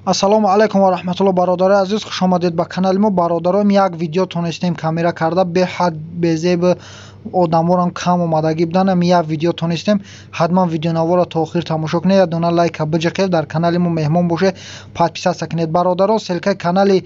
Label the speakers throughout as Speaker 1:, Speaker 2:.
Speaker 1: Ассалому алайкум ва раҳматуллоҳ, бародарои азиз, хуш омадед ба канали мо. Бародароем, як видео тонистем камера карда, беҳад безеб одаморам кам омадагӣ будан, як видео тонистем. Ҳатман видеонаворо то охир тамошо кунед, як дона лайка биҷиқед, дар канали мо меҳмон бошед, подписаться кунед. Бародаро, ссылкаи канали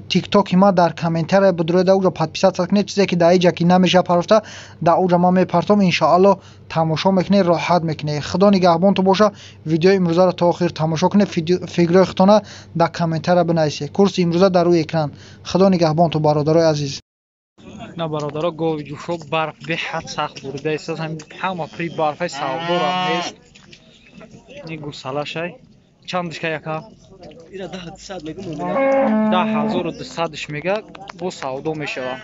Speaker 1: тиктоки ма дар комментария бидуроед, уҷа подписаться кунед. Чизе ки дар иҷа ки намеша парофта, дар уҷа ман мепартом, иншоалло тамошо мекунед, роҳат мекунед. Худо нигаҳбонтон боша. Видеои имрӯзаро то охир тамошо кунед, фикрҳои худтона дар комментария бинависед. Курси имрӯза дар рӯи экран. Худо нигаҳбонтон, бародарои азиз.
Speaker 2: На бародаро, гови ҷӯшо барф беҳад сахт бурида истод, ҳама при барфай савдорам нест. Ни гусалашай чандишка яка?
Speaker 3: Ира 10200 мегум.
Speaker 2: 10200 мега, бо савдо мешава.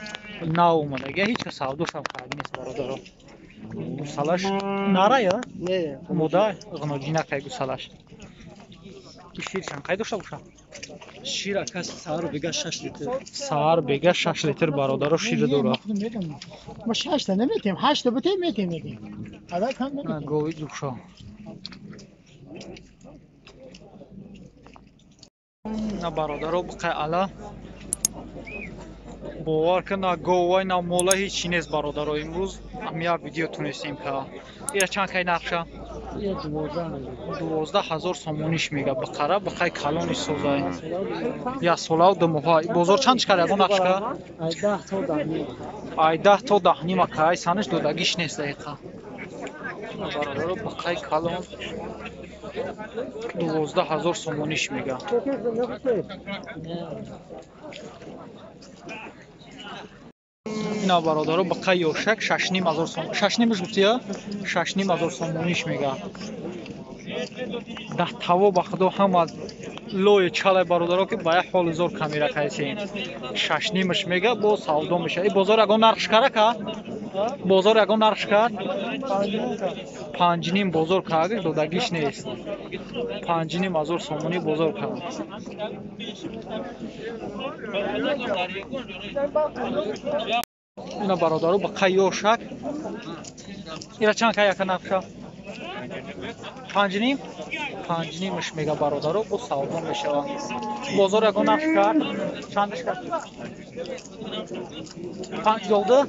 Speaker 2: Нав омадага, ҳеч кас савдошам кард нест, бародаро. Гусалаш нара я?
Speaker 3: Не,
Speaker 2: мода ғноҷинакай гусалаш. Шир чанд қай дошта боша?
Speaker 3: Шир акас саҳар бега 6 литр.
Speaker 2: Саҳар бега 6 литр, бародаро, шир дора.
Speaker 4: Ма 6 та наметем, 8 та битем метем метем. Ада кам наметем.
Speaker 2: Гови ҷӯшо. На бародаро, буқай ала. Бовар кун, на говай, на мола ҳеч чи нест, бародаро. Имрӯз ҳам як видео тунистем ка. Ира чанд кай нархша? 12000 сомониш мега бақара, бақай калони созай. Як солау ду моҳа. Бозор чанд чикар ягон нархшка? Ай 10 то 10 нима кай санаш додагиш нест дақиқа. Бародаро, бақай калон 12000 сомониш мега. Ина бародаро, бақай ёшак 6500 сом. 65 гуфтия? 6500 сомониш мега. Даҳ таво ба худо ҳама лои чалай, бародаро, ки ба як ҳоли зор камера кайсем. 6,5 мега, бо савдо меша. И бозор ягон нархш карака? Бозор ягон нархш кард? 5,5 бозор кард, додагиш нест. 5500 сомонӣ бозор кард. Ина бародаро, ба қай ёшак. Ира чанд кай яка нархша? 5,5? 5,5 мега, бародаро, бо савдо мешава. Бозор ягон нарх кард? Чандаш кард? 5 долда?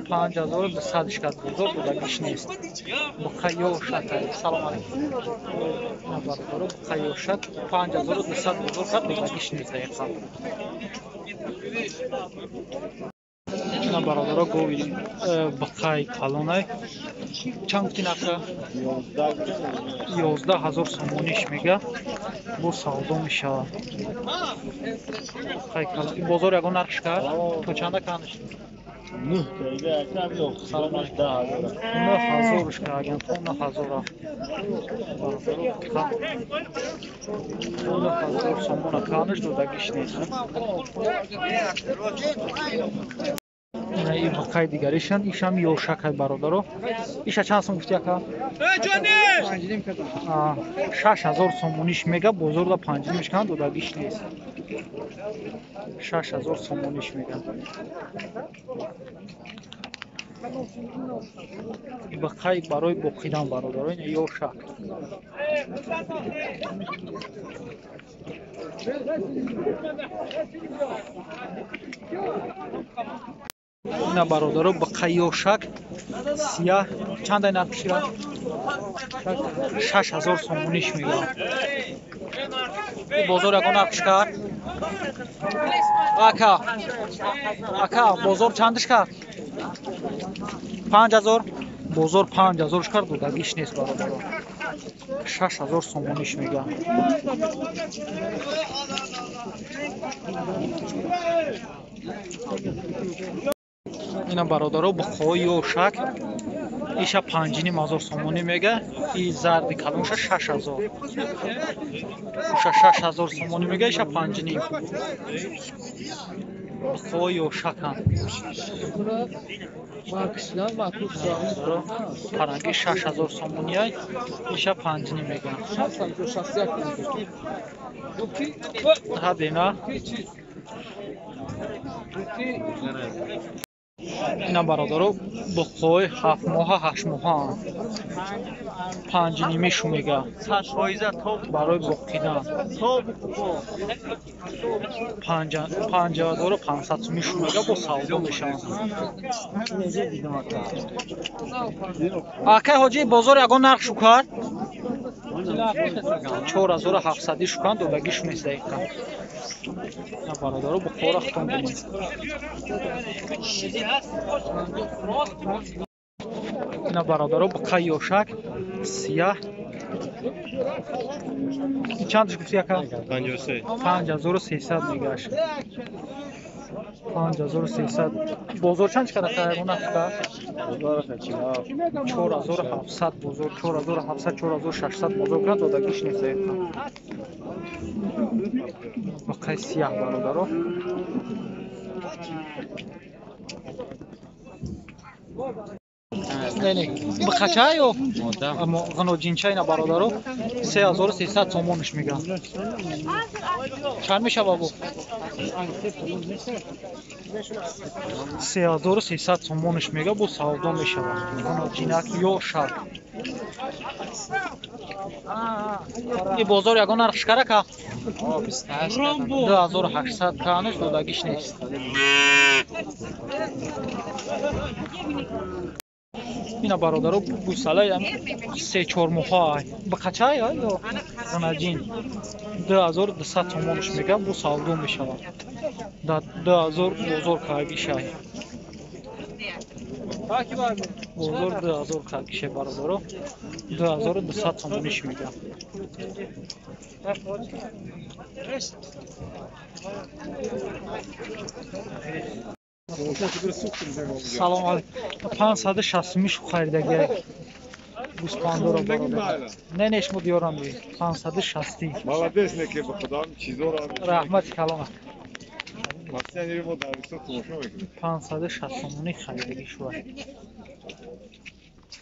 Speaker 2: 5200 кард бозор, додагиш нест. Буқай ёшак. Салом алейкум. Бародаро, буқай ёшак 5200 бозор кард, додагиш нест дақиқа. На бародаро, гови бақай калонай. Чанд гуфти нарха? 11000 сомониш мега, бо савдо мешавад. Бақай калон. Бозор ягон нархш кард? То чанда канш?
Speaker 3: 9
Speaker 2: 9000 кард, то 9000. То 9000 сомона канш, додагиш нест. И бақай дигаришан, ишам ёшакай, бародаро. Иша чанд сом гуфти яка? 6000 сомониш мега, бозорда 5,5 кан, додагиш нест. 6000 сомониш мега. Бақай барои боқидан, бародаро, ин ёшак. Ина бародаро, бақай ёшак сияҳ чандай нарх шира? 6000 сомониш мега. Бозор ягон нархш кард? Ака, ака, бозор чандиш кард? 5000. Бозор 5000 кард, додагиш нест, бародаро. 6000 сомониш мега. Ина бародаро, буқои ёшак иша 5500 сомонӣ мега, и зарди калонша 6000. Уша 6000 сомонӣ мега, иша 5,5. Буқои ёшакам. Паранги 6000 сомонӣ, иша 5,5 мега. Ҳадена. Ина бародаро буққои 7 моҳа 8 моҳа 5.5 шу мега барои буққидан 5500 суми шу мега бо савдо мешаванд. Акай ҳоҷи бозор ягон нарх шу кард? 4700 шукан додагиш нест дақиқа. На бародаро буққора хутон бинед. Ина бародаро буққа ёшак сияҳ. Чандаш гуфти яка?
Speaker 5: 53.
Speaker 2: 5300 мегаш. 5300. Бозор чанд чӣ қадар ягон нарх кард? 4700 бозор, 4700, 4600 бозор кард додагиш нест дақиқа. Буққаи сияҳ бародаро. Не, буққача ё ғиноҷинча ина бародаро 3300 сомониш мегӯям. Чанд мешава бу? 3300 сомониш мега бо савдо мешава. Ғиноҷинак ё шак. И бозор ягон нарх шикарака? 2800 канаш додагиш нест. Ина бародаро гусалаи 3-4 моҳа буққача ё ғинаҷин 2200 сомониш мега бо савдо мешавад. 2000 бозор каргишай. Бозор 2000 каргишай бародаро 2200 сомониш мега. Салом алейкум. 560 шу харидаги гӯспандоро бародар. Не, не, шумо диёрам бӣ. 560.
Speaker 5: Молодец, не ки ба худам чизоро.
Speaker 2: Раҳмати калом.
Speaker 5: Масъалаи мо дар бисёр тамошо мекунем.
Speaker 2: 560 сомонӣ харидаги шуд.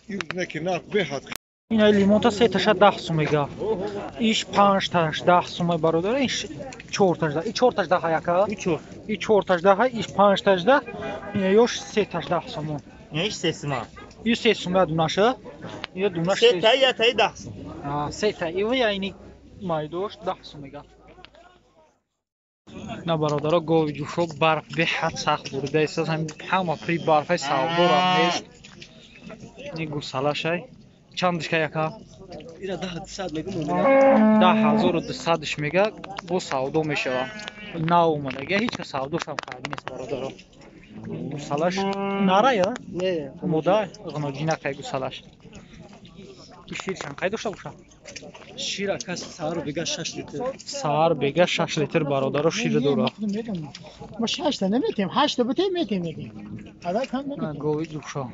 Speaker 5: Ин не ки нарх беҳад.
Speaker 2: Ина лимонта се таша 10 сум мега. Иш 5 таш 10 сум бародар, иш 4 таш 10. И 4 таш 10 яка? И 4 таш 10, иш 5 таш 10, ина ёш 3 таш 10 сум.
Speaker 6: Не иш 3 сума.
Speaker 2: И 3 сум я дунаша. Я дунаш
Speaker 6: 3 та я таи 10 сум.
Speaker 2: А, 3 та. И я ини майдош 10 сум мега. На бародаро гови ҷӯшо барф беҳад сахт бурида истад, ҳама при барфаи савдорам нест. Ни гусалашай. Чандишка яка?
Speaker 3: Ира 10200 мегум.
Speaker 2: 10200 мега бо савдо мешава. На омадага ҳеч кас савдошам кард нест бародаро. Гусалаш нара я?
Speaker 3: Не,
Speaker 2: мода ғиноҷинакай гусалаш. Ширшам қай дошта боша?
Speaker 3: Шир ака саҳару бега 6 литр.
Speaker 2: Саҳар бега 6 литр бародаро шир дора.
Speaker 4: Мо 6 та наметем, 8 та битем метем мегем. Ада кам наметем.
Speaker 2: Гови ҷӯшо.